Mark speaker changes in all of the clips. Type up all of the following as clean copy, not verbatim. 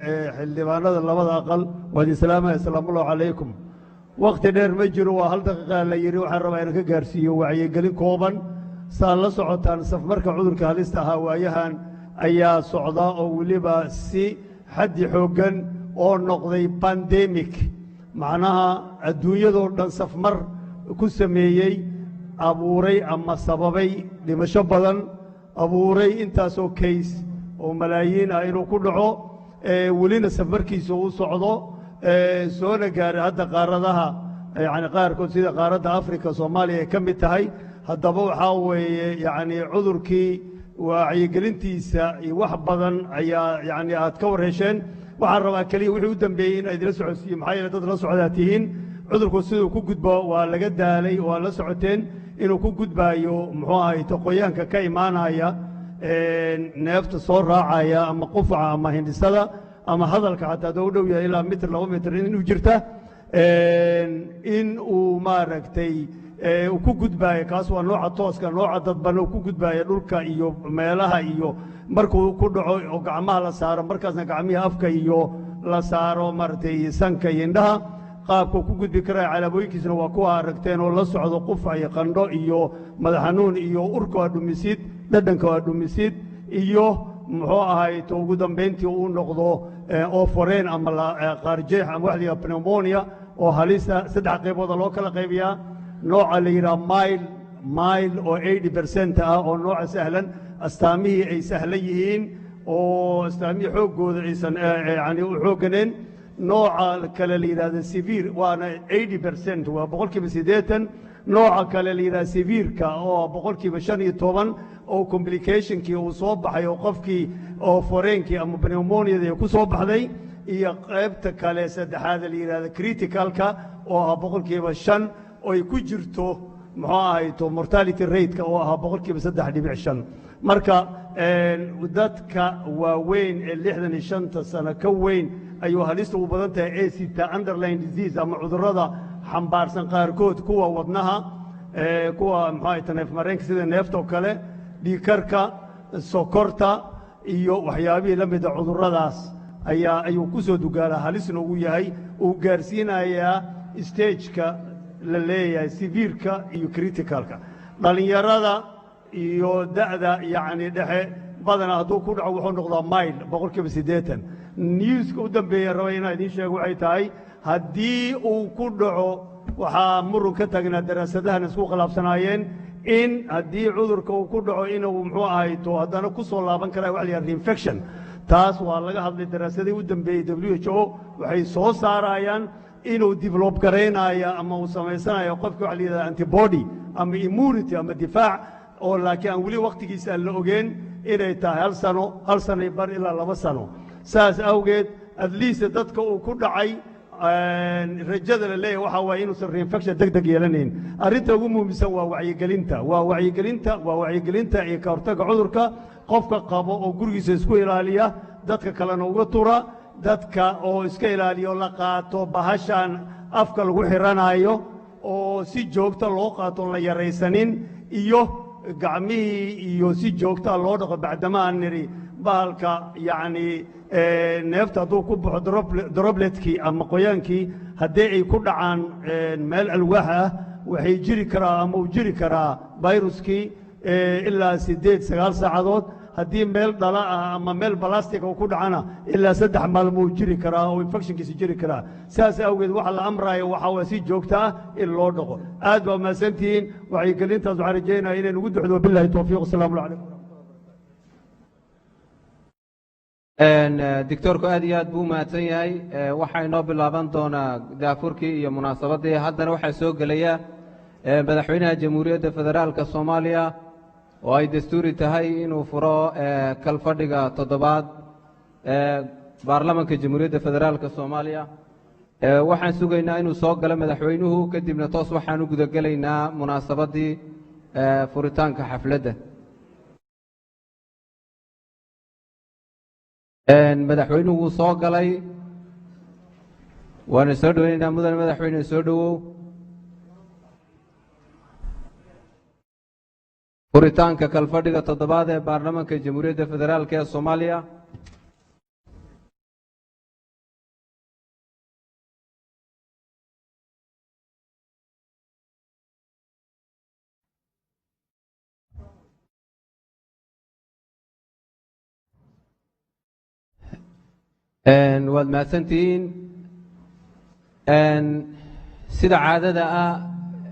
Speaker 1: Xildhibaanada labada aqal, waad islaamaya. Asalaamuallahu calaykum. Wakhti dheer ma jiro, waa hal daqiiqa la yidhi. Waxaan rabaa inaan ka gaarsiiyo wacyigelin kooban. Saad la socotaan, safmarka cudurka halista ahaa waayahan ayaa socda oo weliba si xaddi xooggan oo noqday pandemic, macnaha adduunyadoo dhan safmar ku sameeyey, abuuray ama sababay dhimasho badan, abuuray intaasoo case oo malaayiin ah inuu ku dhaco, welina safmarkiisa uu socdo, soona gaaray hadda qaaradaha yani qaarkood, sida qaaradda Africa, Soomaaliya ay ka mid tahay. Haddaba waxaa weeye yacni cudurkii wacyigelintiisa iyo wax badan ayaa yacni aad ka war hesheen. Waxaan rabaa keliya wixii u dambeeyey in idila socodsiiyo, maxaa yeele dad la socdaa tihiin. Cudurku siduu ku gudbo waa laga daalay, waa la socoteen inuu ku gudbaayo, muxuu ahay, qoyaanka ka imaanaya neefta soo raacaya ama qufaca ama hindhisada ama hadalka, xataa hadduu u dhow yahay ilaa mitir, 2 mitir inuu jirta, in uu maaragtay uu ku gudbaayo. Kaas waa nooca tooska. Nooca dadban uu ku gudbaayo dhulka iyo meelaha, iyo markuu ku dhaco oo gacmaha la saaro, markaasna gacmihii afka iyo la saaro, maaragtay, sanka iyo indhaha. Qaabka ku gudbi karaya, calaamooyinkiisna waa kuwa aragteen oo la socdo qufac iyo qandho iyo madax xanuun iyo urka waa dhumisid, dhadhanka waa dhumisid, iyo muxuu ahay to ugu dambayntii uu noqdo oofareen ama qaarjeex ama wax la yidhaha pneumonia oo halisa. Saddex qaybooda loo kala qaybiyaa: nooca la yidhaha mild oo 80% ah, oo nooca sahlan, astaamihii ay sahlan yihiin oo astaamihii xooggooda aysan yani u xoogganeen; nooca kale la yidhahda severe, waana 80%, waa 80%; nooca kale la yidhahda severeka oo 15%, oo complicationkii uu soo baxay oo qofkii oo foreenkii ama pneumoniada ku soo baxday; iyo qaybta kale saddexaad la yidhahda criticalka oo ah 5%, oo ay ku jirto, muxuu ahay to, mortality rateka oo ahaa 3.5%. Marka dadka waaweyn ee 65-ta sano ka weyn ayuu halista ugu badan tahay, ee sita underlying disease ama cudurrada xambaarsan qaarkood, kuwa wadnaha, kuwa muxuu ahay neef mareenka sida neefta oo kale, dhiigkarka, sokorta iyo waxyaabihii la mida. Cudurradaas ayaa ayuu ku soo dugaalaa, halisna ugu yahay, uu gaarsiinayaa stageka la leeyahay severeka iyo criticalka. Dhallinyarada iyo da'da yacni dhexe badanaa hadduu ku dhaco wuxuu noqdaa mild, 80%. Newska u dambeeya raba inaan idiin sheego waxay tahay, haddii uu ku dhaco, waxaa murun ka taagnaa, daraasadahan isku khilaafsanaayeen, in haddii cudurka uu ku dhaco inuu, muxuu ahay to, haddana ku soo laaban kara waxa la yidhaha reinfection. Taas waa laga hadlay. Daraasadihii u dambeeyey WHO waxay soo saarayaan inuu develop garaynaya ama uu samaysanayo qofka waxa la yidhahda antibody ama immunity ama difaac, oo laakiin aan weli wakhtigiisa aan la ogeen inay tahay hal sano, hal sano iyo bar ilaa 2 sano. Saas awgeed, at least dadka uu ku dhacay, rajada la leeyahay waxaa waaye inuusan reinfection deg deg yeelanayn. Arrinta ugu muhiimsan waa wacyigelinta, waa wacyigelinta, waa wacyigelinta iyo ka hortagga cudurka. Qofka qabo oo gurigiisa isku ilaaliya, dadka kalena uga tura, dadka oo iska ilaaliyo, la qaato bahashan afka lagu xiranayo oo si joogta loo qaato, la yaraysanin, iyo gacmihii iyo si joogtaa loo dhaqo, bacdama aan nidhi bahalka yacni neefta hadduu ku baxo, dropletkii ama qoyaankii haddii ay ku dhacaan meel alwaax ah, waxay jiri karaa ama uu jiri karaa viruskii ilaa 8, 9 saacadood. Haddii meel dhala ah ama meel balastica uu ku dhacana, ilaa 3 maalmo uu jiri karaa oo infectionkiisa jiri karaa. Saas awgeed waxa la amraayo waxaa waa si joogto ah in loo dhaqo. Aad baa mahadsantihiin. Wacyigelintaas waxaan rajaynaya inay nugu duxdo. Billahi towfiiq. Asalaamu calaykum.
Speaker 2: Doctoorku aad iyo aad buu u mahadsan yahay. Waxaa inoo bilaaban doonaa daafurkii iyo munaasabaddii. Haddana waxaa soo gelaya madaxweynaha Jamhuuriyadda Federaalka Soomaaliya, oo ay dastuuri tahay inuu furo kalfadhiga toddobaad baarlamanka Jamhuuriyadda Federaalka Soomaaliya. Waxaan sugaynaa inuu soo galo madaxweynuhu, kadibna toos waxaan u guda gelaynaa munaasabaddii furitaanka xafladda. Madaxweynuhu wuu soo galay, waana soo dhoweynaynaa. Mudane madaxweyne, soo dhowow. Furitaanka kalfadhiga toddobaad ee baarlamanka Jamhuuriyadda Federaalk ee Soomaaliya. Waad mahadsantihiin. Sida caadada ah,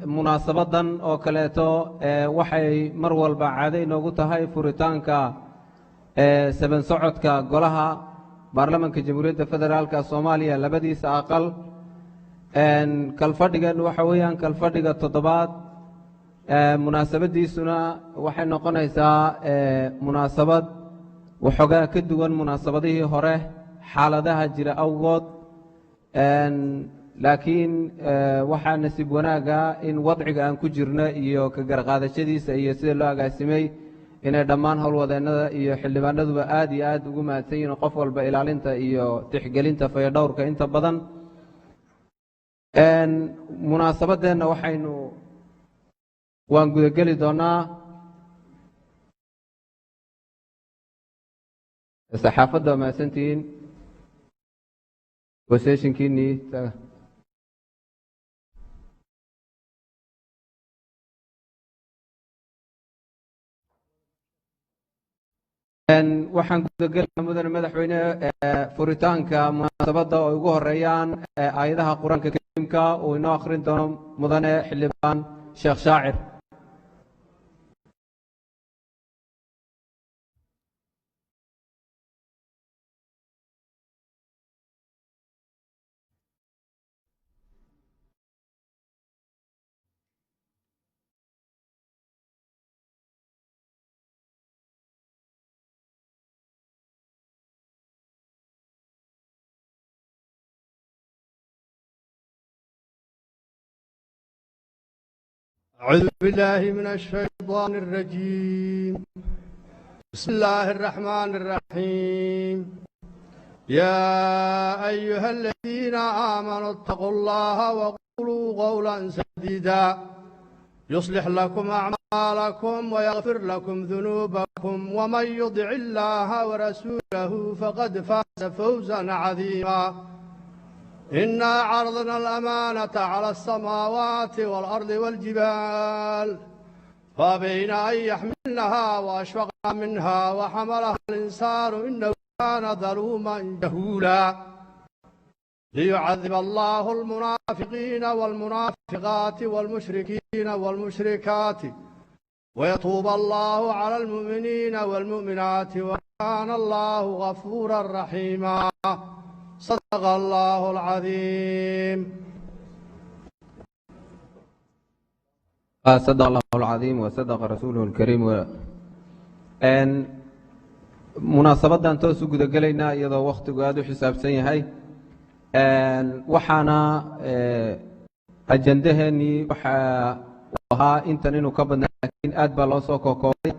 Speaker 2: munaasabadan oo kaleeto waxay mar walba caado inoogu tahay furitaanka saban socodka golaha baarlamanka Jamhuuriyadda Federaalka Soomaaliya labadiisa aqal. Kalfadhigan waxa weeyaan kalfadhiga toddobaad, munaasabadiisuna waxay noqonaysaa munaasabad waxoogaa ka duwan munaasabadihii hore xaaladaha jira awgood, laakiin waxaa nasiib wanaaga in wadciga aan ku jirno iyo ka garqaadashadiisa iyo sida loo agaasimay inay dhammaan howlwadeennada iyo xildhibaanaduba aad iyo aad ugu mahadsan yihiin, qof walba ilaalinta iyo tixgelinta fayadhowrka inta badan. Munaasabadeenna waxaynu waan gudageli doonaa. Saxaafadda waa mahadsantihiin, positionkiinii. Waxaan gudagelaa, mudane madaxweyne, furitaanka munaasabadda oo ay ugu horeeyaan aayadaha Qur-aanka Kariimka uu inoo akhrin doono mudane xildhibaan Sheekh Shaacir.
Speaker 3: أعوذ بالله من الشيطان الرجيم. بسم الله الرحمن الرحيم. يا أيها الذين آمنوا اتقوا الله وقولوا قولا سديدا يصلح لكم أعمالكم ويغفر لكم ذنوبكم، ومن يطع الله ورسوله فقد فاز فوزا عظيما. إنا عرضنا الأمانة على السماوات والأرض والجبال فأبين أن يحملنها وأشفقن منها وحملها الإنسان إنه كان ظلوما جهولا. ليعذب الله المنافقين والمنافقات والمشركين والمشركات ويتوب الله على المؤمنين والمؤمنات، وكان الله غفورا رحيما. صدق الله العظيم.
Speaker 2: صدق الله العظيم وصدق رسوله الكريم. Munaasabadan toos u guda gelaynaa iyadoo wakhtigu aada u xisaabsan yahay. Waxaana ajandaheenii waxa ahaa intan inuu ka badnaa, laakiin aad baa loo soo kokoobay.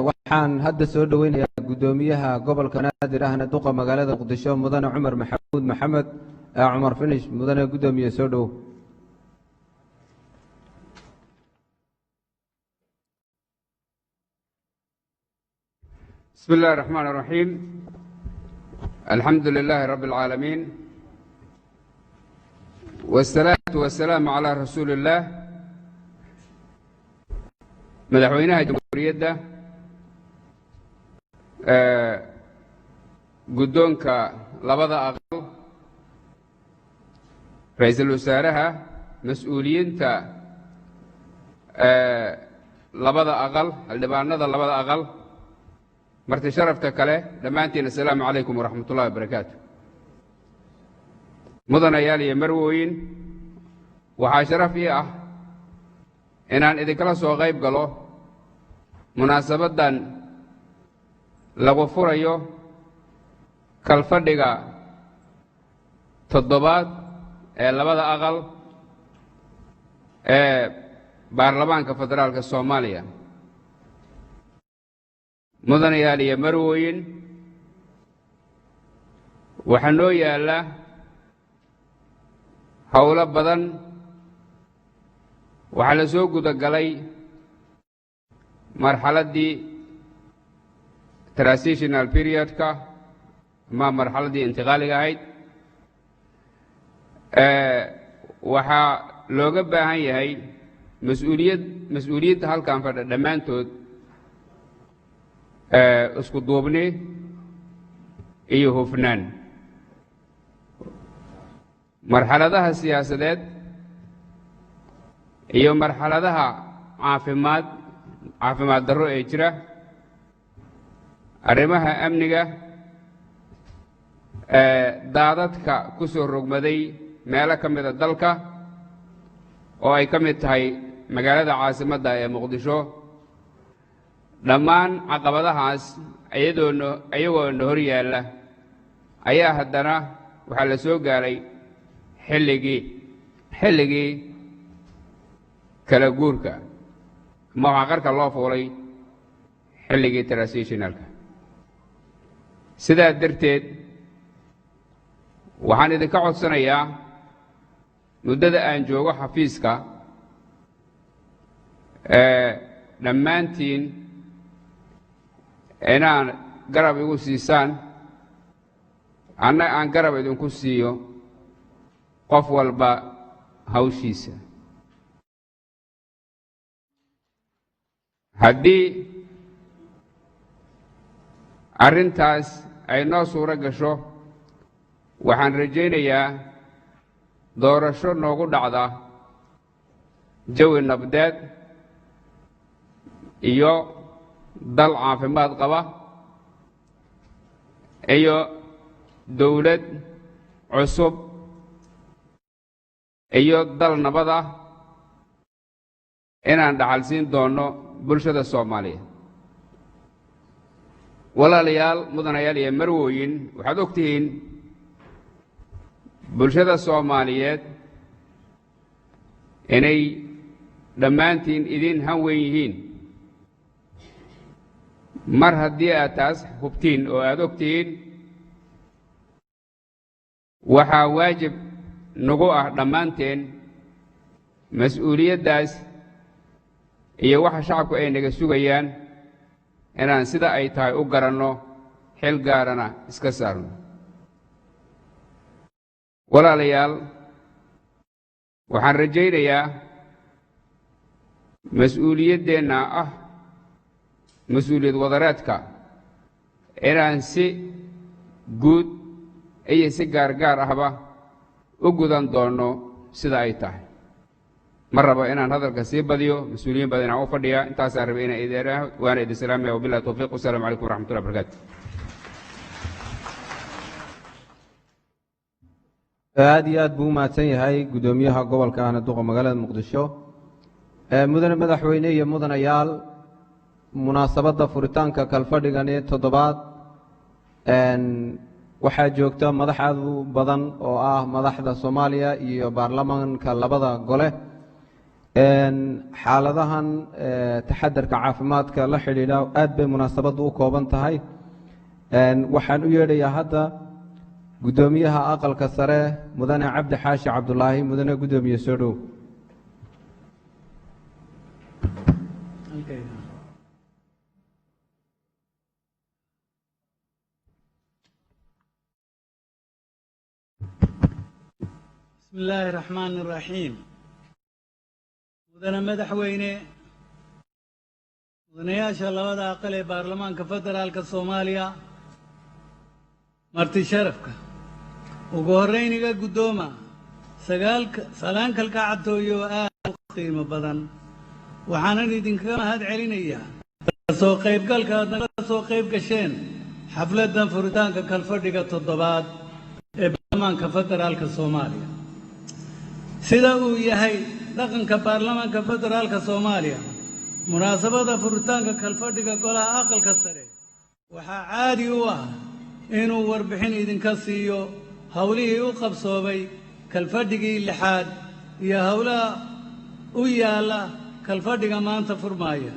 Speaker 2: Waxaan hadda soo dhoweynayaa guddoomiyaha gobolka Banaadir ahna duqa magaalada Muqdisho, mudane Cumar Maxamuud Maxamed, Cumar Finish. Mudane guddoomiye, soo dhowow.
Speaker 4: بسم الله الرحمن الرحيم. الحمد لله رب العالمين، والصلاة والسلام على رسول الله. Madaxweynaha jamhuuriyadda, guddoonka labada aqal, ra-iisul wasaaraha, mas-uuliyiinta labada aqal, xildhibaanada labada aqal, marti sharafta kale, dhammaantiin assalaamu calaykum waraxmat ullahi wabarakaatu. Mudanayaal iyo marwooyin, waxaa sharaf ii ah inaan idinkala soo qayb galo munaasabaddan lagu furayo kalfadhiga toddobaad ee labada aqal ee baarlamaanka federaalka Soomaaliya. Mudanayaal iyo marwooyin, waxaa noo yaalla howlo badan. Waxaa la soo guda galay marxaladdii transitional periodka ama marxaladdii intiqaaliga ahayd. Waxaa looga baahan yahay mas-uuliyad mas-uuliyadda halkan fadha dhammaantood isku duubni iyo hufnaan. Marxaladaha siyaasadeed iyo marxaladaha caafimaad darro ee jira, arrimaha amniga, daadadka ku soo rogmaday meelo ka mida dalka oo ay ka mid tahay magaalada caasimadda ee Muqdisho, dhammaan caqabadahaas iyagoo na hor yaalla ayaa haddana waxaa la soo gaaray xilligii kala guurka, ama waxaa qarka loo fuulay xilligii transitionalka. Sidaa darteed waxaan idinka codsanayaa muddada aan joogo xafiiska dhammaantiin inaan garab igu siisaan, anna aan garab idinku siiyo qof walba hawshiisa. Haddii arrintaas ay noo suuro gasho, waxaan rajaynayaa doorasho noogu dhacda jawi nabdeed iyo dal caafimaad qaba iyo dawlad cusub iyo dal nabad ah inaan dhaxalsiin doonno bulshada Soomaaliyeed. Walaalayaal, mudanayaal iyo marwooyin, waxaad og tihiin bulshada Soomaaliyeed inay dhammaantiin idin han weyn yihiin. Mar haddii aad taas hubtiin oo aad og tihiin, waxaa waajib nagu ah dhammaanteen mas-uuliyaddaas iyo waxa shacabku ay naga sugayaan inaan sida ay tahay u garanno, xil gaarana iska saarno. Walaalayaal, waxaan rajaynayaa mas-uuliyaddeenna ah mas-uuliyad wadareedka inaan si guud iyo si gaargaar ahba u gudan doonno sida ay tahay. Ma rabo inaan hadalka sii badiyo, mas-uuliyiin badan inaan u fadhiyaa. Intaasaan rabay inaan idin, waana idin salaamaya. Wabillahi tawfiiq, wasalaamu calaykum waraxmatullahi barakaatu.
Speaker 2: Aad iyo aad buu u mahadsan yahay guddoomiyaha gobolka ahna duqa magaalada Muqdisho. Mudane madaxweyne iyo mudanayaal, munaasabadda furitaanka kalfadhigani toddobaad waxaa joogta madax aad u badan oo ah madaxda Soomaaliya iyo baarlamaanka labada gole. Xaaladahan taxadarka caafimaadka la xidhiidha aad bay munaasabaddu u kooban tahay. Waxaan u yeedhayaa hadda guddoomiyaha aqalka sare, mudane Cabdi Xaashi Cabdulaahi. Mudane guddoomiye, soo dhow.
Speaker 5: Bismi illaahi raxmaani raxiim. Mudane madaxweyne, mudanayaasha labada aqal ee baarlamaanka federaalka Soomaaliya, marti sharafka, ugu horrayn iga guddooma sagaalka salaankalka cabtooyo aad u qiimo badan. Waxaanan idinkaga mahad celinayaa kasoo qaybgalka aad nagala soo qayb gasheen xafladdan furitaanka kalfadhiga toddobaad ee baarlamaanka federaalka Soomaaliya. Sida uu yahay dhaqanka baarlamaanka federaalka Soomaaliya, munaasabadda furitaanka kalfadhiga golaha aqalka sare waxaa caadi u ah inuu warbixin idinka siiyo howlihii u qabsoomay kalfadhigii lixaad iyo howlaha u yaalla kalfadhiga maanta furmaaya,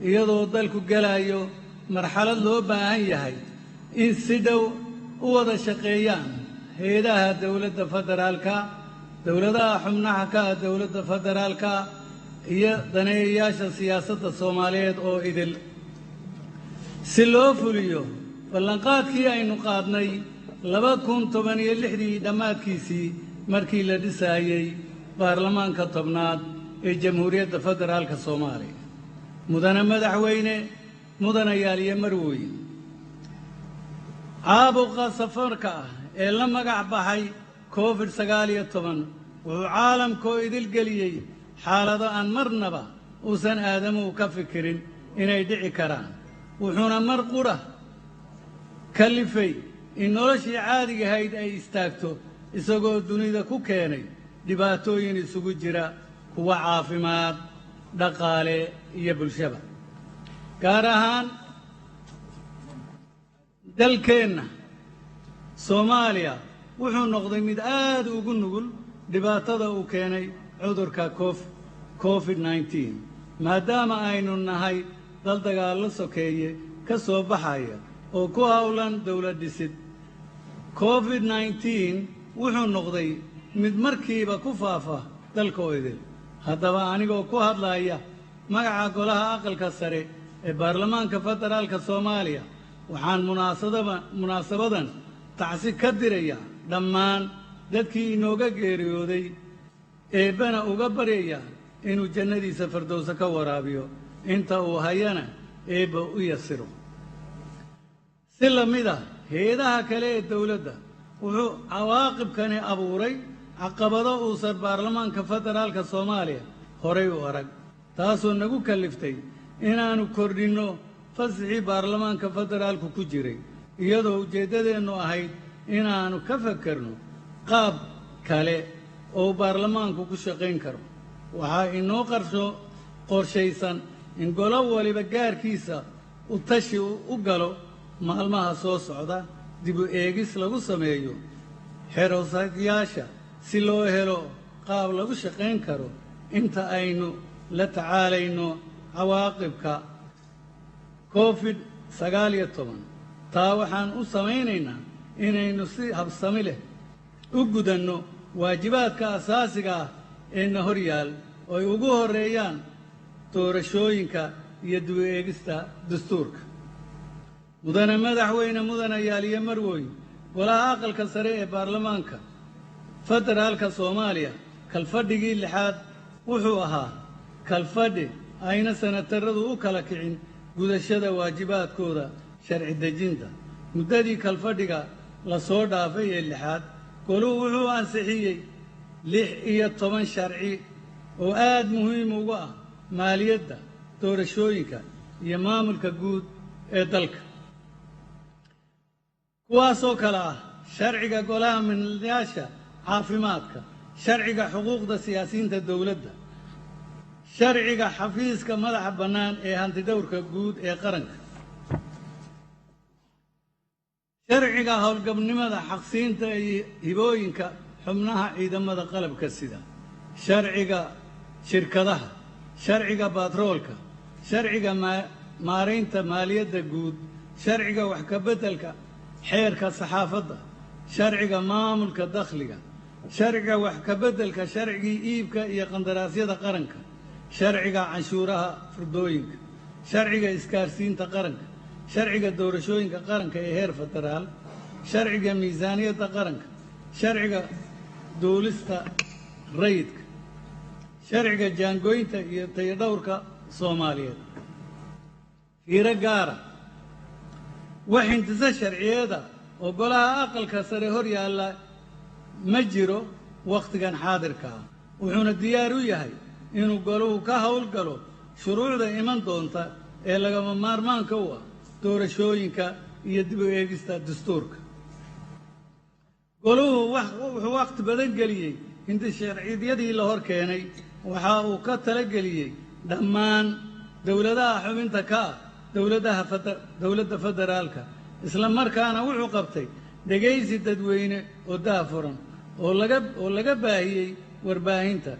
Speaker 5: iyadoo dalku gelayo marxalad loo baahan yahay in si dhow u wada shaqeeyaan hay-adaha dowladda federaalka, dowladaha xubnaha ka ah dowladda federaalka iyo daneeyayaasha siyaasadda Soomaaliyeed oo idil, si loo fuliyo ballanqaadkii aynu qaadnay 2016-dii dhammaadkiisii markii la dhisaayey baarlamaanka tobnaad ee Jamhuuriyadda Federaalka Soomaaliya. Mudane madaxweyne, mudanayaal iyo marweyn, caabuqa safarka ah ee la magac baxay Covid-19 wuxuu caalamkoo idil geliyey xaalado aan marnaba uusan aadamuhu ka fikirin inay dhici karaan, wuxuuna mar qura kalifay in noloshii caadigahayd ay istaagto, isagoo dunida ku keenay dhibaatooyin isugu jira kuwa caafimaad, dhaqaale iyo bulshaba. Gaar ahaan dalkeenna Soomaaliya wuxuu noqday mid aad ugu nugul dhibaatada uu keenay cudurka Covid-19, maadaama aynu nahay dal dagaallo sokeeye ka soo baxaya oo ku howlan dowlad dhisid. Covid-19 wuxuu noqday mid markiiba ku faafa dalka oo idil. Haddaba, anigoo ku hadlaya magaca Golaha Aqalka Sare ee Baarlamaanka Federaalka Soomaaliya, waxaan munaasabadan tacsi ka diraya dhammaan dadkii inooga geeriyooday, Eebbana uga baryaya inuu jannadiisa Fardowse ka waraabiyo, inta uu hayana Eebba u yasiro. Si la mid ah hay'adaha kale ee dowladda, wuxuu cawaaqibkani abuuray caqabado uusan Baarlamaanka Federaalka Soomaaliya horay u arag, taasoo nagu kalliftay inaannu kordhinno fasixii baarlamaanka federaalku ku jiray, iyadoo ujeeddadeennu ahayd inaannu ka fakerno qaab kale oo baarlamaanku ku shaqayn karo. Waxaa inoo qarsho qorshaysan in golo waliba gaarkiisa u tashi u galo maalmaha soo socda, dib u eegis lagu sameeyo xeer-hoosaadyaasha si loo helo qaab lagu shaqayn karo inta aynu la tacaalayno cawaaqibka Covid-19. Taa waxaan u samaynaynaa inaynu si habsami leh u gudanno waajibaadka asaasiga ah ee na hor yaal, oo ay ugu horreeyaan doorashooyinka iyo dib u eegista dastuurka. Mudane Madaxweyne, mudanayaal iyo marwooyin, Golaha Aqalka Sare ee Baarlamaanka Federaalka Soomaaliya kalfadhigii lixaad wuxuu ahaa kalfadhi ayna sanataradu u kala kicin gudashada waajibaadkooda sharci dejinta. Muddadii kalfadhiga la soo dhaafay ee lixaad, goluhu wuxuu ansixiyey 16 sharci oo aad muhiim ugu ah maaliyadda, doorashooyinka iyo maamulka guud ee dalka, kuwaasoo kale ah sharciga golaha milnayaasha caafimaadka, sharciga xuquuqda siyaasiyiinta dowladda, sharciga xafiiska madaxa bannaan ee hantidhowrka guud ee qaranka, sharciga howlgabnimada, xaqsiinta iyo hibooyinka xubnaha ciidamada qalabka sida, sharciga shirkadaha, sharciga baatroolka, sharciga maaraynta maaliyadda guud, sharciga wax ka beddelka xeerka saxaafadda, sharciga maamulka dakhliga, sharciga wax ka beddelka sharcigii iibka iyo qandaraasyada qaranka, sharciga canshuuraha furdooyinka, sharciga isgaarsiinta qaranka, sharciga doorashooyinka qaranka ee heer federaal, sharciga miisaaniyadda qaranka, sharciga duulista rayidka, sharciga jaangooynta iyo tayadhowrka Soomaaliyeed. Fiiro gaara: wax hindise sharciyeeda oo Golaha Aqalka Sare hor yaalla ma jiro wakhtigan xaadirka ah, wuxuuna diyaar u yahay inuu goluhu ka howlgalo shuruucda iman doonta ee lagama maarmaanka u ah doorashooyinka iyo dib u eegista dastuurka. Goluhu wuxuu wakhti badan geliyey hindi sharciyadii la hor keenay. Waxa uu ka talageliyey dhammaan dowladaha xubinta ka ah dowladaha dowladda federaalka, isla markaana wuxuu qabtay dhegaysi dadweyne oo daahfuran oo laga baahiyey warbaahinta,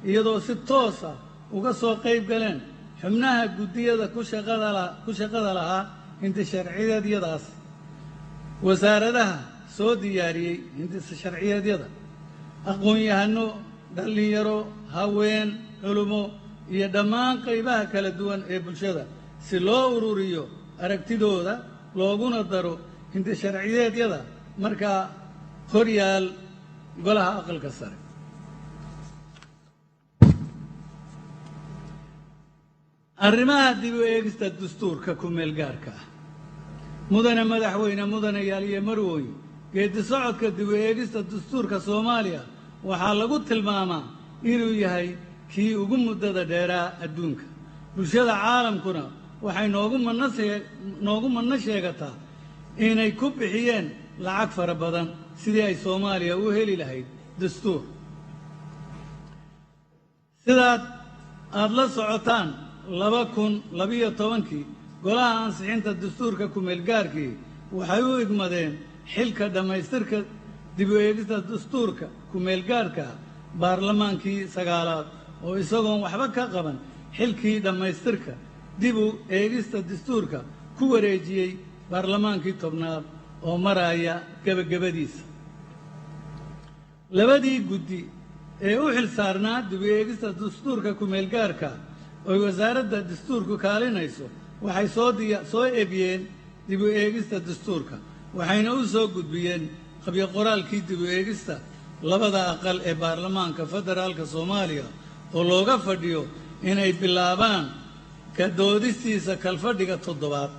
Speaker 5: iyadoo si toos ah uga soo qayb galeen xubnaha guddiyada ku shaqada lahaa hindi sharciyeedyadaas, wasaaradaha soo diyaariyey hindise sharciyeedyada, aqoon-yahano, dhallinyaro, haween, culummo iyo dhammaan qaybaha kala duwan ee bulshada, si loo ururiyo aragtidooda looguna daro hindi sharciyeedyada markaa hor yaal Golaha Aqalka Sare. Arrimaha dib u eegista dastuurka ku meel gaarka ah. Mudane Madaxweyne, mudanayaal iyo marwooyin, Geedi socodka dib u eegista dastuurka Soomaaliya waxaa lagu tilmaamaa inuu yahay kii ugu muddada dheeraa adduunka. Bulshada caalamkuna waxay noogu manno sheegataa inay ku bixiyeen lacag fara badan sidii ay Soomaaliya u heli lahayd dastuur. Sidaad aada la socotaan, 2012-kii golaha ansixinta dastuurka kumeelgaarkii waxay u igmadeen xilka dhammaystirka dib u eegista dastuurka kumeelgaarka baarlamaankii sagaalaad, oo isagoon waxba ka qaban xilkii dhammaystirka dib u eegista dastuurka ku wareejiyey baarlamaankii 10aad oo maraya gebagabadiisa. Labadii guddi ee u xil saarnaa dib u eegista dastuurka kumeelgaarka oy wasaaradda dastuurku kaalinayso waxay soo ebiyeen dib u eegista dastuurka, waxayna u soo gudbiyeen qabyo qoraalkii dib u eegista labada aqal ee baarlamaanka federaalka Soomaaliya, oo looga fadhiyo inay bilaabaan ka doodistiisa kalfadhiga 7aad.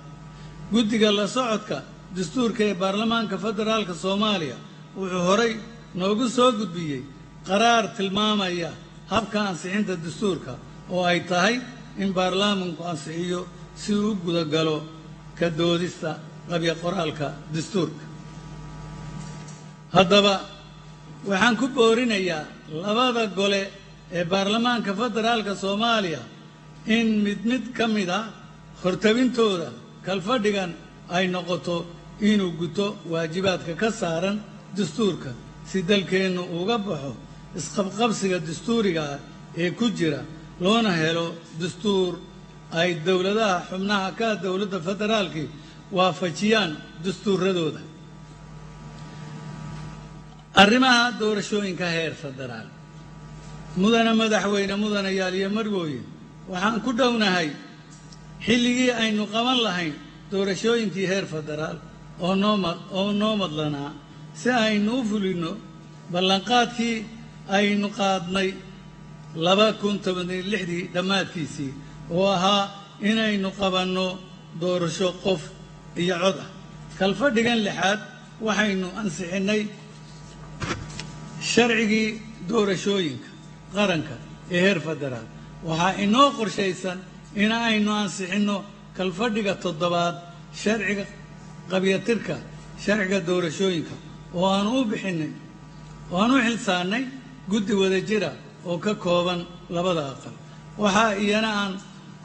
Speaker 5: Guddiga la socodka dastuurka ee baarlamaanka federaalka Soomaaliya wuxuu horay noogu soo gudbiyey qaraar tilmaamaya habka ansixinta dastuurka, oo ay tahay in baarlamaanku ansixiyo si uu u gudagalo ka doodista qabyo qoraalka dastuurka. Haddaba waxaan ku boorinayaa labada gole ee baarlamaanka federaalka Soomaaliya in mid mid ka mid a hortabintooda kalfadhigan ay noqoto inuu guto waajibaadka ka saaran dastuurka, si dalkeennu uga baxo isqabqabsiga dastuuriga ah ee ku jira, loona helo dastuur ay dowladaha xubnaha ka dowladda federaalkii waafajiyaan dastuuradooda. Arrimaha doorashooyinka heer federaal. Mudane madaxweyne, mudanayaal iyo marwooyin, waxaan ku dhownahay xilligii aynu qaban lahayn doorashooyinkii heer federaal oo noo madlanaa, si aynu u fulinno ballanqaadkii aynu qaadnay 2016-dii dhammaadkiisii, oo ahaa inaynu qabanno doorasho qof iyo cod ah. Kalfadhigan 6aad waxaynu ansixinnay sharcigii doorashooyinka qaranka ee heer federaal. Waxaa inoo qorshaysan in aynu ansixinno kalfadhiga 7aad sharciga qabyatirka sharciga doorashooyinka, oo aan u bixinay oo aan u xilsaarnay guddi wadajira oo ka kooban labada aqal. Waxaa iyana aan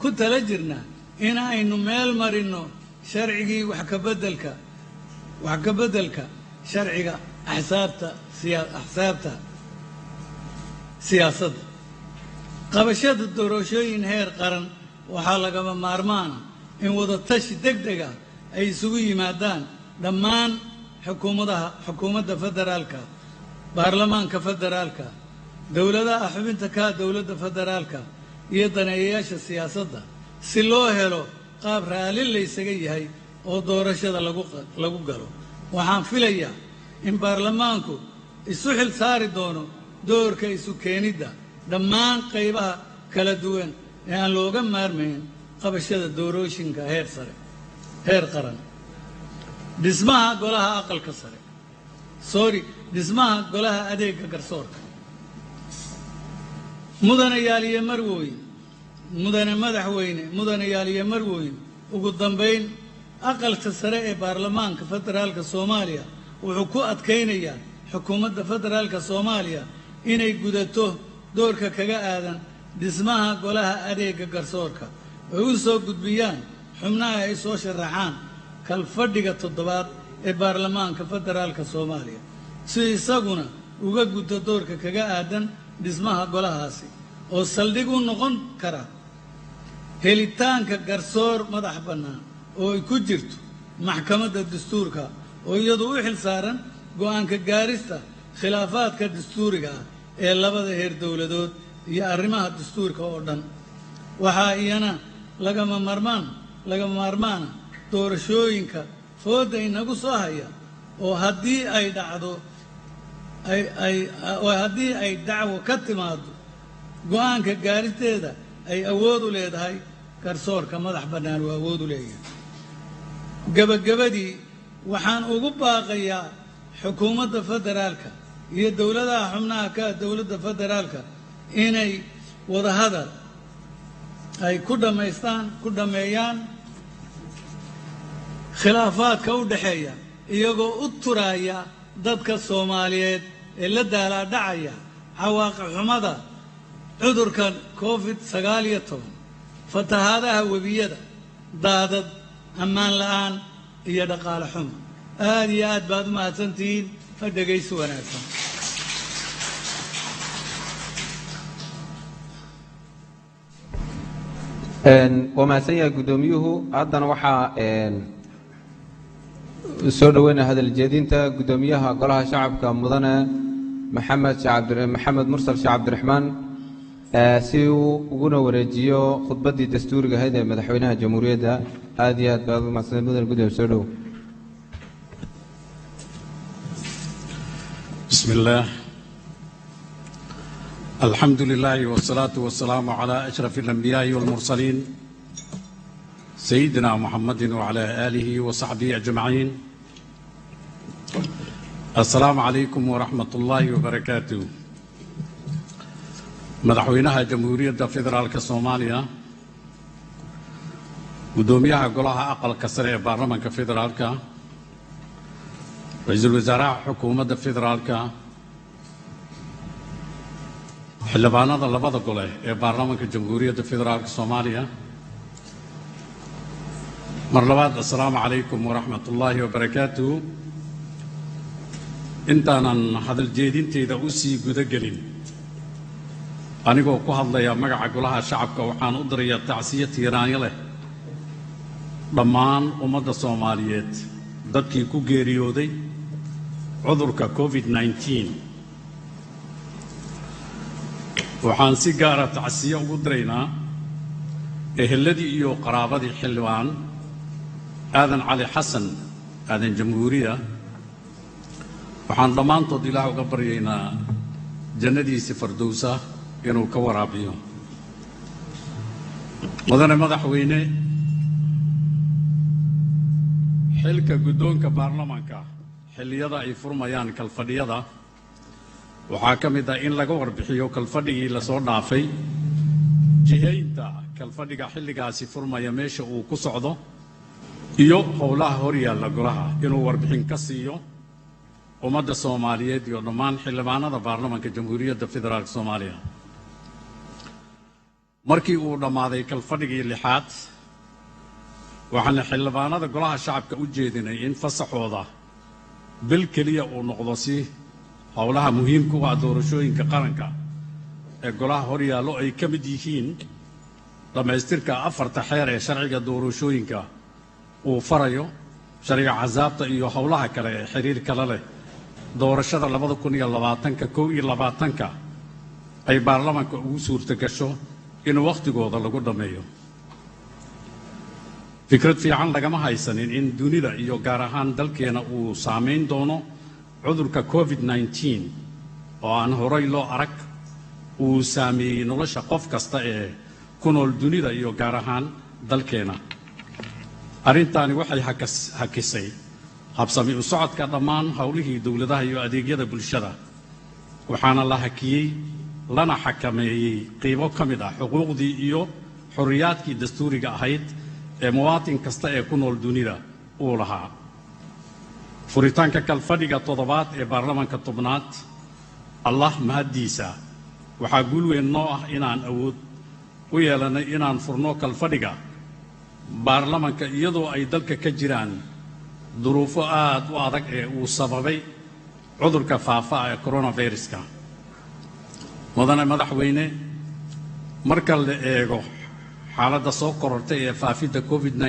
Speaker 5: ku tala jirnaa in aynu meel marinno sharcigii wax ka beddelka sharciga axsaabta siyaasadda. Qabashada doorashooyin heer qaran waxaa lagama maarmaana in wadatashi deg deg ah ay isugu yimaadaan dhammaan xukuumadaha, xukuumadda federaalka, baarlamaanka federaalka, dowladaha xubinta ka dowladda federaalka iyo daneeyayaasha siyaasadda, si loo helo qaab raalli laysaga yahay oo doorashada lagu galo. Waxaan filayaa in baarlamaanku isu xil saari doono doorka isu keenidda dhammaan qaybaha kala duwan ee aan looga maarmayn qabashada doorooyinka heer sare, heer qaran. Dhismaha golaha aqalka sare, sorry, dhismaha golaha adeega garsoorka. Mudanayaal iyo marwooyin, mudane madaxweyne, mudanayaal iyo marwooyin, ugu dambayn aqalka sare ee baarlamaanka federaalka Soomaaliya wuxuu ku adkaynayaa xukuumadda federaalka Soomaaliya inay gudato doorka kaga aadan dhismaha golaha adeega garsoorka, ay u soo gudbiyaan xubnaha ay soo sharaxaan kalfadhiga 7aad ee baarlamaanka federaalka Soomaaliya, si isaguna uga guto doorka kaga aadan dhismaha golahaasi, oo saldhig u noqon kara helitaanka garsoor madax bannaan oo ay ku jirto maxkamadda dastuurka, oo iyadu u xil saaran go'aanka gaarista khilaafaadka dastuuriga ah ee labada heer dowladood iyo arrimaha dastuurka oo dhan. Waxaa iyana lagama maarmaana doorashooyinka fooda inagu soo haya, oo haddii ay dhacdo ay ay oo haddii ay dacwo ka timaado go'aanka gaaristeeda ay awood u leedahay garsoorka madax bannaan uu awood u leeyahay. Gebagabadii, waxaan ugu baaqayaa Xukuumadda federaalka iyo dowladaha xubnaha ka ah dowladda federaalka inay wadahadal ay ku dhammaystaan, ku dhammeeyaan khilaafaadka u dhexeeya, iyagoo u turaya dadka Soomaaliyeed ee la daalaadhacaya cawaaqib xumada cudurkan COVID-19, fatahaadaha webiyada, daadad, ammaan la'aan iyo dhaqaale xumo. Aada iyo aad baad u mahadsantihiin. Ha dhegaysi wanaagsan.
Speaker 2: Waa mahadsan yahay guddoomiyuhu. Haddana waxaa soo dhoweynaya hadal jeedinta guddoomiyaha Golaha Shacabka, Mudane Maxamed Sheekh Maxamed Mursal Sheekh Cabdiraxmaan, si uu uguna wareejiyo khudbaddii dastuuriga ahayd ee madaxweynaha jamhuuriyadda. Aad iyo aad baad u mahadsan, mudane gudoomiye, soo dhow.
Speaker 6: بسم الله، الحمد لله، والصلاة والسلام على أشرف الأنبياء والمرسلين، سيدنا محمد وعلى آله وصحبه أجمعين. السلام عليكم ورحمة الله وبركاته. Madaxweynaha Jamhuuriyadda Federaalka Soomaaliya, gudoomiyaha Golaha Aqalka Sare ee Baarlamaanka Federaalka, ra-iisul wasaaraha xukuumadda federaalka, xildhibaanada labada gole ee baarlamaanka Jamhuuriyadda Federaalka Soomaaliya, mar labaad assalaamu calaykum waraxmat ullaahi wabarakaatuhu. Intaanan hadal jeedinteyda u sii guda gelin, anigoo ku hadlaya magaca Golaha Shacabka, waxaan u dirayaa tacsiyo tiiraanyo leh dhammaan ummadda Soomaaliyeed dadkii ku geeriyooday cudurka COVID-19. Waxaan si gaara tacsiyo ugu diraynaa eheladii iyo qaraabadii Xildhibaan Aadan Cali Xasan, Aadan Jamhuuriya. Waxaan dhammaantood Ilaah uga baryaynaa jannadiisi fardowsa inuu ka waraabiyo. Mudane madaxweyne, xilka guddoonka baarlamaanka xilliyada ay furmayaan kalfadhiyada waxaa ka mid ah in laga warbixiyo kalfadhigii lasoo dhaafay, jihaynta kalfadhiga xilligaasi furmaya meesha uu ku socdo iyo howlaha hor yaalla golaha, inuu warbixin ka siiyo ummadda Soomaaliyeed iyo dhammaan xildhibaanada baarlamaanka Jamhuuriyadda Federaalka Soomaaliya. Markii uu dhammaaday kalfadhigii lixaad, waxaana xildhibaanada Golaha Shacabka u jeedinay in fasaxooda bil keliya uu noqdo, si howlaha muhiimka u ah doorashooyinka qaranka ee golaha hor yaallo, ay ka mid yihiin dhammaystirka afarta xeer ee sharciga doorashooyinka uu farayo, sharciga axsaabta iyo howlaha kale ee xiriir kala leh doorashada 2020-ka 21-ka, ay baarlamaanka ugu suurto gasho in wakhtigooda lagu dhammeeyo. Fikrad fiican lagama haysanin in dunida iyo gaar ahaan dalkeena uu saamayn doono cudurka COVID-19 oo aan horay loo arag, uu saameeyey nolosha qof kasta ee ku nool dunida iyo gaar ahaan dalkeena. Arrintaani waxay hakisay habsami u socodka dhammaan howlihii dowladaha iyo adeegyada bulshada, waxaana la hakiyey lana xakameeyey qiibo ka mid ah xuquuqdii iyo xorriyaadkii dastuuriga ahayd ee muwaatin kasta ee ku nool dunida uu lahaa. Furitaanka kalfadhiga toddobaad ee baarlamaanka 10aad, Allah mahaddiisa, waxaa guul weyn noo ah inaan awood u yeelanay inaan furno kalfadhiga baarlamanka, iyadoo ay dalka ka jiraan duruufo aad u adag ee uu sababay cudurka faafa ee coronaviruska. Mudane madaxweyne, marka la eego xaaladda soo korortay ee faafidda COVID-19,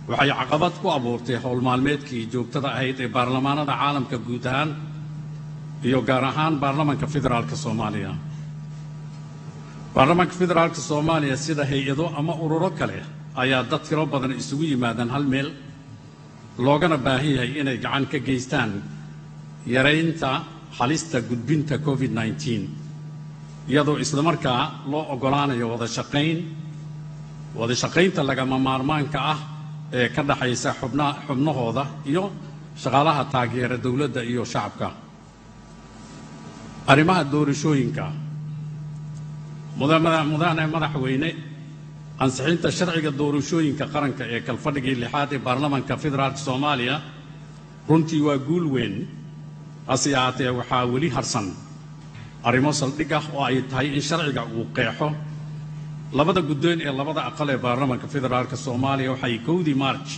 Speaker 6: waxay caqabad ku abuurtay howl maalmeedkii joogtada ahayd ee baarlamaanada caalamka guud ahaan iyo gaar ahaan Baarlamanka Federaalka Soomaaliya. Baarlamaanka Federaalka Soomaaliya, sida hay-ado ama ururo kale, ayaa dad tiro badan isugu yimaadaan hal meel, loogana baahan yahay inay gacan ka geystaan yaraynta halista gudbinta COVID-19, iyadoo islamarkaa loo oggolaanayo wada shaqayn, wada shaqaynta lagama maarmaanka ah ee ka dhaxaysa xubnahooda iyo Shaqaalaha taageera dowladda iyo shacabka. Arrimaha doorashooyinka, mudane madaxweyne, ansixinta sharciga doorashooyinka qaranka ee kalfadhigii lixaad ee baarlamaanka federaalka Soomaaliya runtii waa guul weyn. Hase ahaatee, waxaa weli harsan arrimo saldhig ah oo ay tahay in sharciga uu qeexo. Labada guddoon ee labada aqal ee baarlamaanka federaalka Soomaaliya waxay 1dii March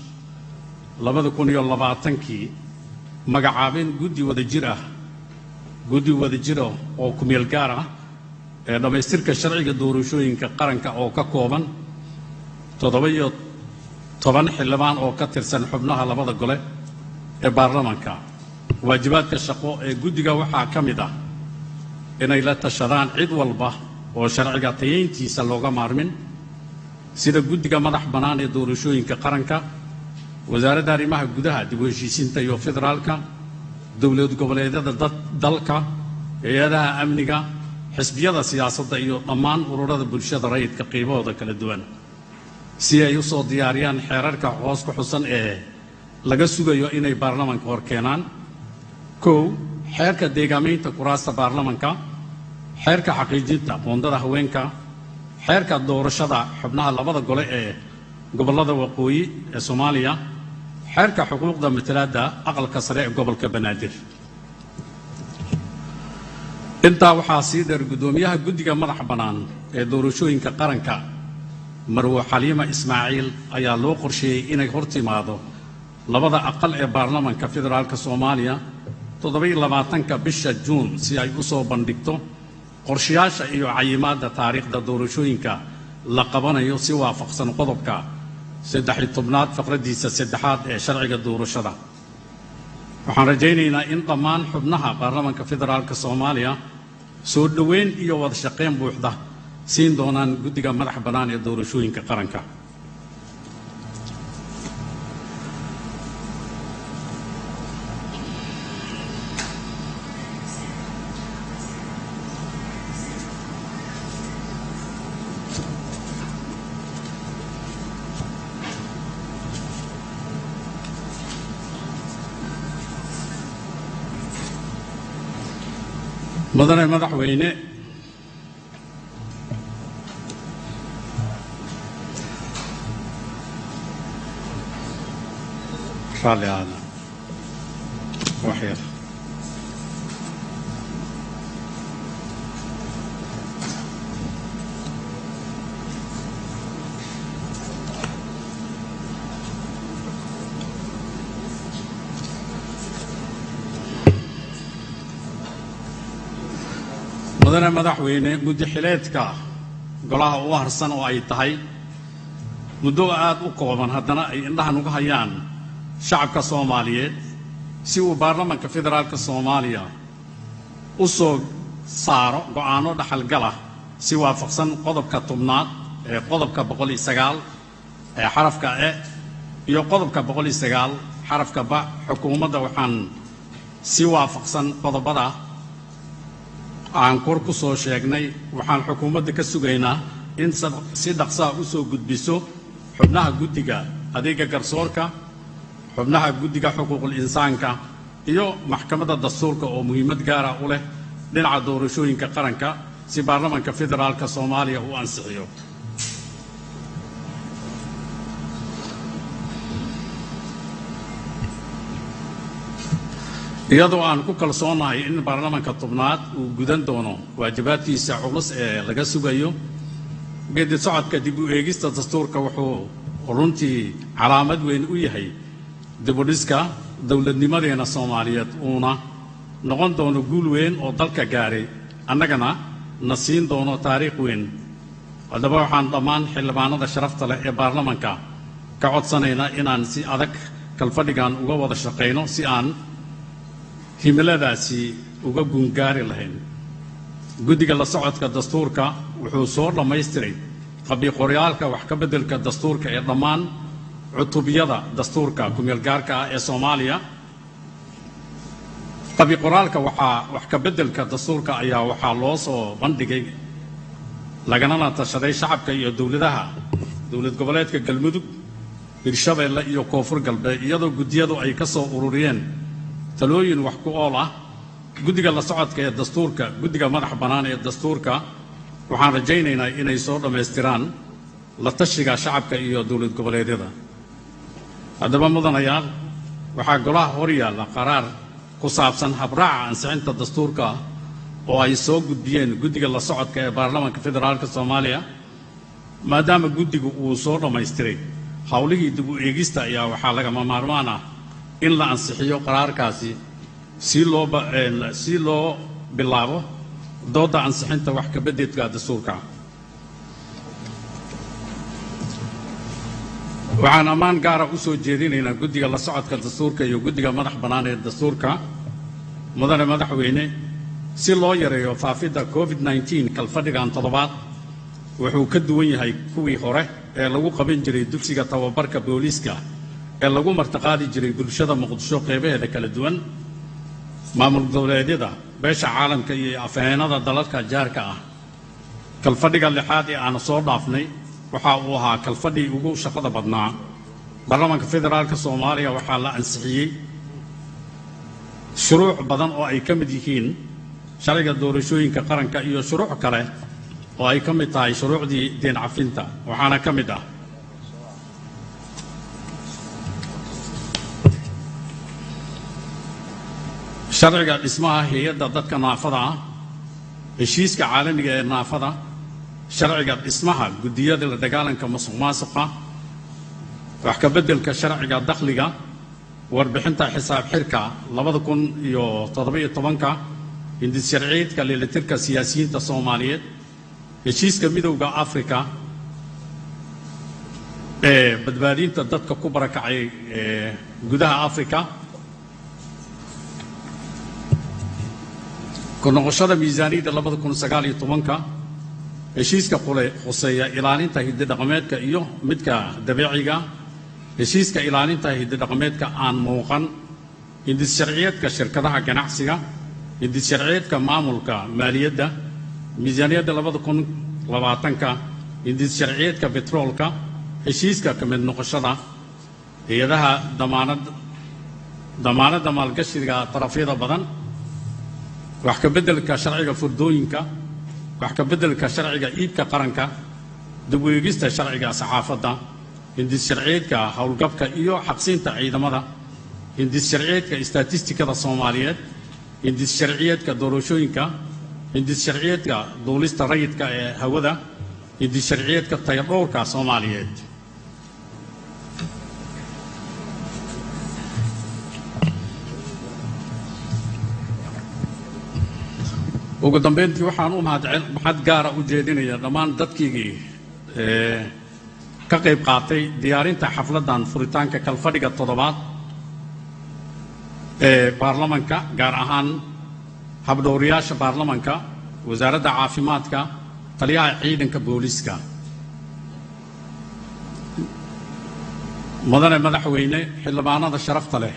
Speaker 6: 2020kii magacaabeen guddi wadajir ah oo kumeel gaar ah ee dhammaystirka sharciga doorashooyinka qaranka oo ka kooban 17 xildhibaan oo ka tirsan xubnaha labada gole ee baarlamaanka. Waajibaadka shaqo ee guddiga waxaa ka mid ah inay la tashadaan cid walba oo sharciga tayeyntiisa looga maarmin, sida guddiga madax bannaan ee doorashooyinka qaranka, wasaaradda arrimaha gudaha, dib u heshiisiinta iyo federaalka, dowlad goboleedyada dalka, hay-adaha amniga, xisbiyada siyaasadda iyo dhammaan ururada bulshada rayidka qiibahooda kala duwan, si ay u soo diyaariyaan xeerarka hoos ku xusan ee laga sugayo inay baarlamaanka hor keenaan: 1, xeerka deegaamaynta kuraasta baarlamanka; xeerka xaqiijinta qoondada haweenka; xeerka doorashada xubnaha labada gole ee gobollada waqooyi ee Soomaaliya; xeerka xuquuqda matalaadda aqalka sare ee gobolka Banaadir. Intaa waxaa sii dheer, guddoomiyaha guddiga madaxa bannaan ee doorashooyinka qaranka, Marwo Xaliima Ismaaciil, ayaa loo qorsheeyey inay hor timaado labada aqal ee baarlamanka federaalka Soomaaliya 27ka bisha Juun si ay u soo bandhigto qorshayaasha iyo cayimaadda taariikhda doorashooyinka la qabanayo, si waafaqsan qodobka 13aad faqraddiisa saddexaad ee sharciga doorashada. Waxaan rajaynaynaa in dhammaan xubnaha baarlamanka federaalka Soomaaliya soo dhoweyn iyo wada shaqayn buuxda siin doonaan guddiga madaxa bannaan ee doorashooyinka qaranka. Mudane madaxweyne, raalli aada wax yar. Mudane madaxweyne, muddo xileedka golaha u harsan oo ay tahay muddo aad u kooban, haddana ay indhahan uga hayaan shacabka Soomaaliyeed si uu baarlamanka federaalka Soomaaliya u soo saaro go'aano dhaxalgala si waafaqsan qodobka 10aad ee qodobka 109 ee xarafka e iyo qodobka 109 xarafka ba. Xukuumadda waxaan si waafaqsan qodobada aan kor ku soo sheegnay, waxaan xukuumadda ka sugaynaa in si dhaqsaa u soo gudbiso xubnaha guddiga adeega garsoorka, xubnaha guddiga xuquuqul insaanka iyo maxkamadda dastuurka oo muhiimad gaara u leh dhinaca doorashooyinka qaranka, si baarlamanka federaalka Soomaaliya u ansixiyo. Iyadoo aan ku kalsoonahay in baarlamanka 10aad uu gudan doono waajibaadkiisa culus ee laga sugayo, geedi socodka dib u eegista dastuurka wuxuu runtii calaamad weyn u yahay dib u dhiska dowladnimadeena Soomaaliyeed, uuna noqon doono guul weyn oo dalka gaaray, annagana na siin doono taariikh weyn. Haddaba, waxaan dhammaan xildhibaanada sharafta leh ee baarlamanka ka codsanaynaa inaan si adag kalfadhigan uga wada shaqayno si aan himiladaasi uga gungaari lahayn. Guddiga la socodka dastuurka wuxuu soo dhammaystiray qabiqoryaalka wax ka beddelka dastuurka ee dhammaan cutubiyada dastuurka kumeelgaarka ah ee Soomaaliya. Qabiqoraalka waxaa wax ka beddelka dastuurka ayaa waxaa loo soo bandhigay laganana tashaday shacabka iyo dowladaha dowlad goboleedka Galmudug, Hirshabeelle iyo Koonfur Galbeed, iyadoo guddiyadu ay ka soo ururiyeen talooyin wax ku ool ah. Guddiga la socodka ee dastuurka, guddiga madax bannaan ee dastuurka, waxaan rajaynaynaa inay soo dhammaystiraan la tashiga shacabka iyo dowlad goboleedyada. Haddaba mudanayaal, waxaa golaha hor yaalla qaraar ku saabsan habraaca ansixinta dastuurka oo ay soo gudbiyeen guddiga la socodka ee baarlamaanka federaalka Soomaaliya. Maadaama guddigu uu soo dhammaystiray howlihii dib u eegista, ayaa waxaa lagama maarmaan ah in la ansixiyo qaraarkaasi si loo bilaabo doodda ansixinta wax ka beddelka dastuurka. Waxaan ammaan gaara u soo jeedinaynaa guddiga la socodka dastuurka iyo guddiga madax bannaan ee dastuurka. Mudane madaxweyne, si loo yareeyo faafidda COVID-19, kalfadhigan toddobaad wuxuu ka duwan yahay kuwii hore ee lagu qaban jiray dugsiga tababarka booliiska ee lagu martiqaadi jiray bulshada Muqdisho qeybaheeda kala duwan, maamul goboleedyada, beesha caalamka iyo afhayeenada dalalka jaarka ah. Kalfadhiga lixaad ee aanu soo dhaafnay waxa uu ahaa kalfadhii ugu shaqada badnaa baarlamaanka federaalka Soomaaliya. Waxaa la ansixiyey shuruuc badan oo ay ka mid yihiin sharciga doorashooyinka qaranka iyo shuruuc kale oo ay ka mid tahay shuruucdii deen cafinta. Waxaana ka mid ah sharciga dhismaha hay-adda dadka naafada ah, heshiiska caalamiga ee naafada, sharciga dhismaha guddiyada la dagaalanka musuq maasuqa, wax ka beddelka sharciga dakhliga, warbixinta xisaab xirka 2017-ka, hindis sharciyeedka dheelitirka siyaasiyiinta Soomaaliyeed, heshiiska Midowda Afrika ee badbaadinta dadka ku barakacay ee gudaha Afrika, ku noqoshada miisaaniyadda 2019-ka, heshiiska khuseeya ilaalinta hiddi-dhaqameedka iyo midka dabiiciga, heshiiska ilaalinta hiddi-dhaqameedka aan muuqan, hindis sharciyeedka shirkadaha ganacsiga, hindis sharciyeedka maamulka maaliyadda, miisaaniyadda 2020-ka, hindis sharciyeedka betroolka, heshiiska ka mid noqoshada hay-adaha damaanadda maalgashiga tarafyada badan, wax ka beddelka sharciga furdooyinka, wax ka beddelka sharciga iibka qaranka, dib u eegista sharciga saxaafadda, hindis sharciyeedka howlgabka iyo xaqsiinta ciidamada, hindis sharciyeedka istatistikada Soomaaliyeed, hindis sharciyeedka doorashooyinka, hindis sharciyeedka duulista rayidka ee hawada, hindis sharciyeedka tayadhowrka Soomaaliyeed. Ugu dambeyntii, waxaan u mahad gaara u jeedinayaa dhammaan dadkiigii ka qayb qaatay diyaarinta xafladdan furitaanka kalfadhiga toddobaad ee baarlamanka, gaar ahaan habdhowriyaasha baarlamanka, wasaaradda caafimaadka, taliyaha ciidanka booliiska. Mudane madaxweyne, xildhibaanada sharafta leh,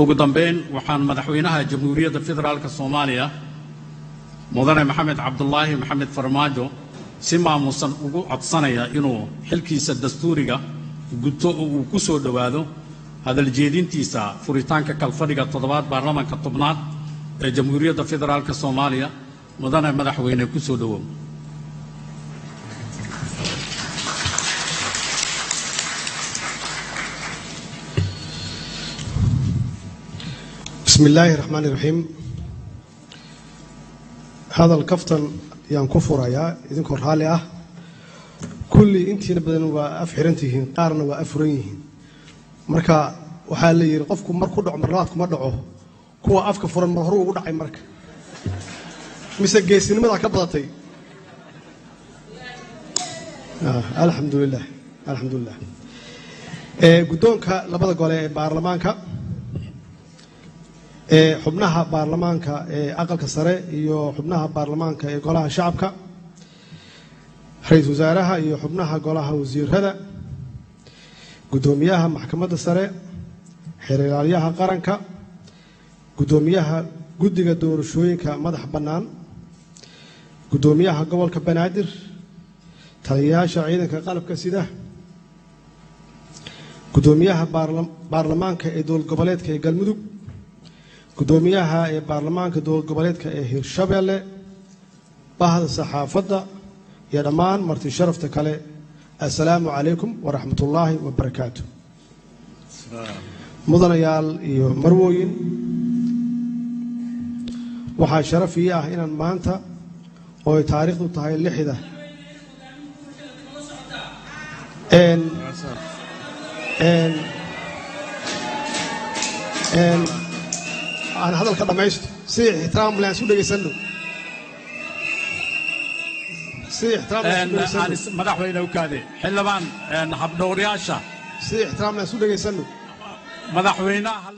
Speaker 6: ugu dambeyn waxaan madaxweynaha Jamhuuriyadda Federaalka Soomaaliya, mudane Maxamed Cabdulaahi Maxamed Farmaajo, si maamuusan ugu codsanaya inuu xilkiisa dastuuriga guto oo uu ku soo dhowaado hadaljeedintiisa furitaanka kalfadhiga toddobaad baarlamanka tobnaad ee Jamhuuriyadda Federaalka Soomaaliya. Mudane madaxweyne, ku soo dhowow.
Speaker 7: Bismi illaahi raxmaani raxiim. Hadal kaftan ayaan ku furayaa idinkoo raalli ah. Kulli intiina badan waa af xiran tihiin, qaarna waa af furan yihiin. Marka waxaa la yidhi qofku mar ku dhaco mar labaad kuma dhaco. Kuwa afka furan mar horu ugu dhacay, marka mise geesinimadaa ka badatay. Alxamdulilah, alxamdulilah. Guddoonka labada gole ee baarlamaanka, ee xubnaha baarlamaanka ee aqalka sare iyo xubnaha baarlamaanka ee golaha shacabka, ra-iisul wasaaraha iyo xubnaha golaha wasiirada, guddoomiyaha maxkamadda sare, xeer-ilaalyaha qaranka, guddoomiyaha guddiga doorashooyinka madax bannaan, guddoomiyaha gobolka Banaadir, taliyayaasha ciidanka qalabka sida, Gudoomiyaha baarlamaanka ee dowlad goboleedka ee Galmudug, gudoomiyaha ee baarlamaanka dowlad goboleedka ee Hirshabeelle, bahda saxaafadda iyo dhammaan marti sharafta kale, assalaamu calaykum waraxmatullaahi wabarakaatu. Mudanayaal iyo marwooyin, waxaa sharaf ii ah inaan maanta oo ay taariikhdu tahay 6da aan hadalka dhammaysto si ixtiraam leh aan isu dhegaysanno, si ixtiraam leh aan isu dhegaysanno.
Speaker 6: Madaxweyne u kaade, xildhibaan, habdhowrayaasha.
Speaker 7: Si ixtiraam leh aan isu dhegaysanno.
Speaker 6: Madaxweynaha.